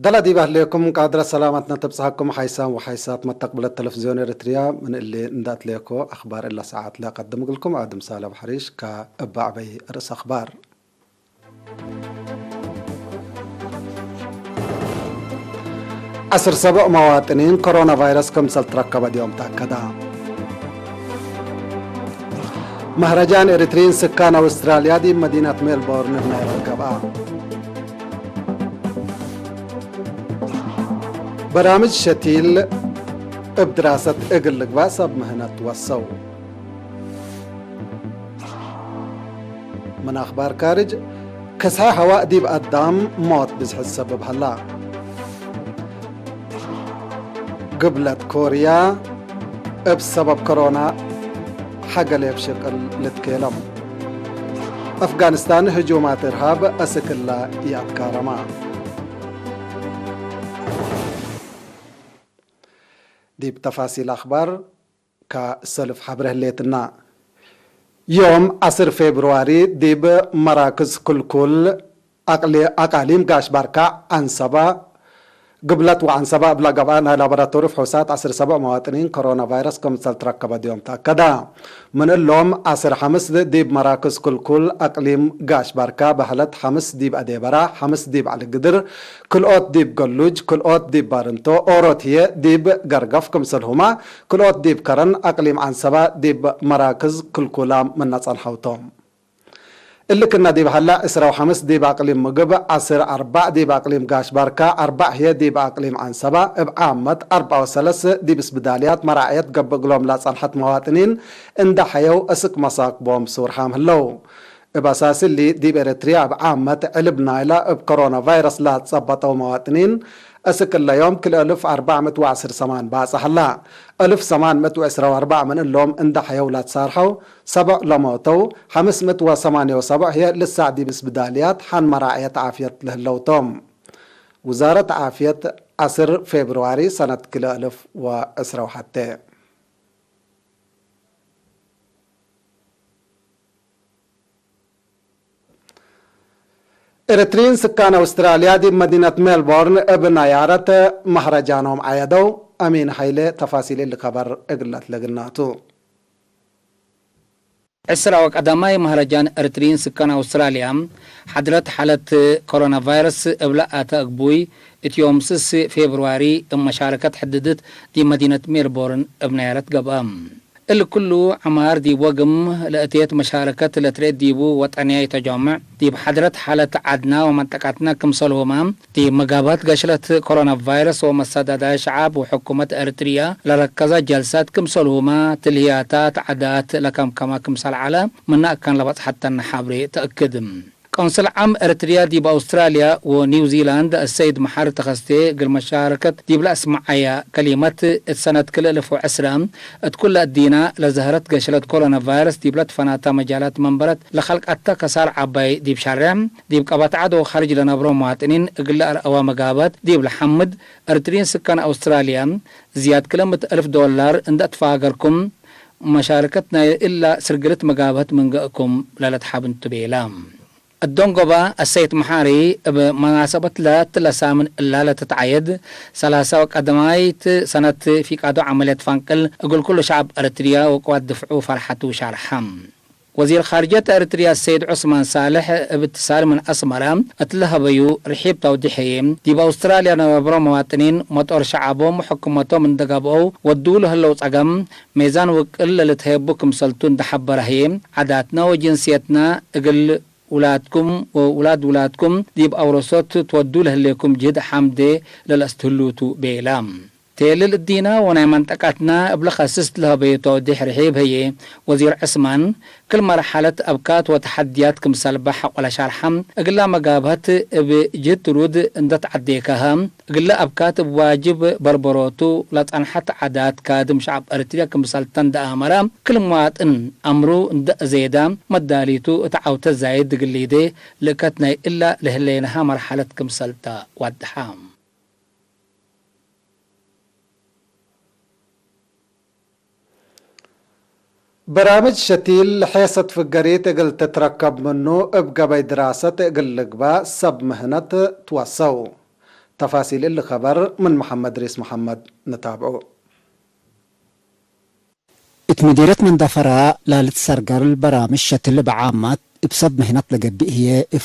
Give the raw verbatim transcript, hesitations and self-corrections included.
ደለ ዲብ አህሌኩም ቃድረ ሰላመትነ ትብጽሐኩም ሓይሳም ወሓይሳት መተቅብለት ተለፍዝዮን ኤረትርያ። ምን እሊ እንደ አትሌኮ አኽባር እለ ሰዓት ለአቀድም እግልኩም አድም ሳለ አቡ ሐሪሽ ከእባዕበይ ርእስ አኽባር። ዐስር ሰብዕ መዋጥኒን ኮሮና ቫይረስ ክምሰል ትረከበ ዮም ተአከደ። መህረጃን ኤሪትሪን ስካን አውስትራልያ ዲብ መዲነት ሜልቦርን ህናይ ገብአ። በራምጅ ሸቲል እብ ድራሰት እግል ልግባእ ሰብ ምህነት ወሰው። ምን አኽባር ካርጅ፣ ከስሐ ሀዋእ ዲብ አዳም ሞት ብዝሕ ትሰብብ ሀላ። ግብለት ኮርያ እብ ሰበብ ኮሮና ሐገሌ እብ ሽቅል ልትኬለም። አፍጋኒስታን ህጁማት እርሃብ አስክላ ይአትካረማ። ዲብ ተፋሲል አኽባር፣ ከሰልፍ ሐብሬ ህሌትና። ዮም ዐስር ፌብርዋሪ ዲብ መራክዝ ክልኩል አቅሊ-፣ አቃሊም ጋሽ ባርካ፣ ዐንሰበ፣ ግብለት ወዐንሰበ እብ ለገብአ ናይ ላቦራቶሪ ፍሑሳት ዐስር ሰብዕ መዋጥኒን ኮሮና ቫይረስ ክምሰል ትረከበ ዮም ተአከደ። ምን እሎም ዐስር ሐምስ ዲብ መራክዝ ክልኩል አቅሊም ጋሽ ባርካ፣ በህለት ሐምስ ዲብ አዴበራ፣ ሐምስ ዲብ ዐሊ ግድር፣ ክልኦት ዲብ ገሉጅ፣ ክልኦት ዲብ ባርንቶ፣ ኦሮት ህዬ ዲብ ገርገፍ ክምሰልሁመ፣ ክልኦት ዲብ ከረን አቅሊም ዐንሰበ ዲብ መራክዝ ክልኩላም ምነ ጸንሐው ቶም። እሊ ክእነ ዲብ ሀለ፣ ዕስራ ወሐምስ ዲብ አቅሊም ምግብ፣ ዐስር አርበዕ ዲብ አቅሊም ጋሽ ባርካ፣ አርበዕ ህዬ ዲብ አቅሊም ዐንሰበ፣ እብ ዓመት አርበዕ ወሰለስ ዲብ እስብዳልያት መራዕየት ገብእ እግሎም ለጸንሐት መዋጥኒን እንደ ሐየው እስክ መሳክቦም ሱርሓም ህለው። እብ አሳስ እሊ፣ ዲብ ኤረትርያ እብ ዓመት ዕልብ ናይለ እብ ኮሮና ቫይረስ ለአትጸበጠው መዋጥኒን፣ እስክ እለ ዮም ክልኤ እልፍ አርበዕ ምእት ወዐስር ሰማን ባጽሕ ሀላ። እልፍ ሰማን ምእት ወዕስራ ወአርበዕ ምን እሎም እንደ ሐየው ለትሳርሐው፣ ሰብዕ ለሞተው፣ ሐምስ ምእት ወሰማንየ ወሰብዕ ህዬ ልሳዕ ዲብ እስብዳልያት ሐን መራዕየት ዓፍየት ለህለው ቶም። ውዛረት ዓፍየት፣ ዐስር ፌብርዋሪ ሰነት ክልኤ እልፍ ወዕስራ ወሐቴ። ኤረትርዪን ስካን አውስትራልያ ዲብ መዲነት ሜልቦርን እብ ናያረት መህረጃኖም ዐየደው። አሚን ሀይሌ ተፋሲል እሊ ከበር እግል ለትለግናቱ። ዕስራ ወቀዳማይ መህረጃን ኤረትርዪን ስካን አውስትራልያ፣ ሐድረት ሓለት ኮሮና ቫይረስ እብለ አተ እግቡይ፣ እት ዮም ስስ ፌብርዋሪ እብ መሻረከት ሕድድት ዲብ መዲነት ሜልቦርን እብ ናያረት ገብአ። እሊ ኩሉ ዐማር ዲብ ወግም ለእቴት መሻረከት ለትርኤ ዲቡ ወጠንያይ ተጃምዕ፣ ዲብ ሐድረት ሓለት ዐድና ወመንጠቀትና ክምሰልሁመ፣ ዲብ መጋብሀት ገሽለት ኮሮና ቫይረስ ወመሰዳዳይ ሸዐብ ወሕኩመት ኤረትርያ ለረከዘ ጀልሳት ክምሰልሁመ፣ ትልህያታት ዐዳት ለከምከመ ክምሰል ዐለ፣ ምነ አካን ለበጽሐተነ ሐብሬ ተአክድ። ቆንስል ዓም ኤረትርያ ዲብ አውስትራልያ ወኒውዚላንድ አሰይድ መሐሪ ተኸስቴ እግል መሻረከት ዲብ ለአስመዐየ ከሊመት፣ እት ሰነት ክልኤ እልፍ ወዕስራ እት ኩለ እዲነ ለዘህረት ገሽለት ኮሮና ቫይረስ ዲብ ለትፈናተ መጃላት መንበረት ለከልቀተ ከሳር ዐባይ ዲብ ሸሬሕ፣ ዲብ ቀበት ዐድ ወካርጅ ለነብሮ መዋጥኒን እግል ለአርአወ መጋብሀት ዲብ ለሐምድ፣ ኤረትርዪን ስካን አውስትራልያ ዝያድ ክለ ምእት አልፍ ዶላር እንደ አትፋገርኩም፣ መሻረከት ናይ እላ ስርግልት መጋብሀት ምን ገእኩም ለለትሓብ እንቱ ቤላ። እዶንጎባ አሰይድ መሓሪ እብ መናሰበት ለትለ ሳምን እላ ለትትዓየድ ሰላሳ ወቀደማይት ሰነት ፊቃዶ ዐመልየት ፈንቅል እግል ኩሉ ሸዐብ ኤረትርያ ወቅዋት ድፍዑ ፈርሐቱ ሻርሐ። ወዚር ካርጀት ኤረትርያ ሰይድ ዑስማን ሳልሕ እብ እትሳል ምን አስመረ እት ለሀበዩ ርሒብ ተውዲሕ ህዬ፣ ዲብ አውስትራልያ ለነብሮ መዋጥኒን መጦር ሸዐቦም ወሕኩመቶም እንደ ገብአው ወድዉ ለህለው ጸገም ሜዛን ውቅል ለልትሀየቡ ክምሰልቱ እንደ ሐበረ ህዬ፣ ዐዳትና ወጅንስየትና እግል ውላድኩም ወውላድ ውላድኩም ዲብ አውረሶት ትወዱ ለህሌኩም ጅህድ ሐምዴ ለለአስትህሉቱ ቤላ። ቴልል እዲና ወናይ መንጠቀትና እብ ለከስስ ለሀበዩ ተውዲሕ ርሒብ ህዬ፣ ወዚር ዕስማን፣ ክል መርሐለት አብካት ወተሐድያት ክምሰል በሐቆ ለሻርሐ፣ እግላ መጋብሀት እብ ጅህድ ትሩድ እንደ ተዐዴከሀ፣ እግለ አብካት እብ ዋጅብ በርበሮቱ ለጸንሐት ዐዳት ካድም ሸዐብ ኤረትርያ ክምሰልተ እንደ አመረ፣ ክል መዋጥን አምሩ እንደ አዜዳ፣ መዳሊቱ እት ዐውተ ዛይድ እግል ሊዴ ልእከት ናይ እላ ለህሌነሃ መርሐለት ክምሰልተ ወድሐ። በራምጅ ሸቲል ሔሰት ፍገሪት እግል ትትረከብ ምኑ፣ እብ ገበይ ድራሰት እግል ልግባእ ሰብ ምህነት ትወሰው። ተፋሲል እሊ ከበር ምን መሐመድ ሪስ መሐመድ ንታብዖ። እት ምዲርየት መንደፈራ ላልትሰርገር በራምጅ ሸትል እብ ዓማት እብ ሰብ ምህነት ለገብእ ህዬ፣ እብ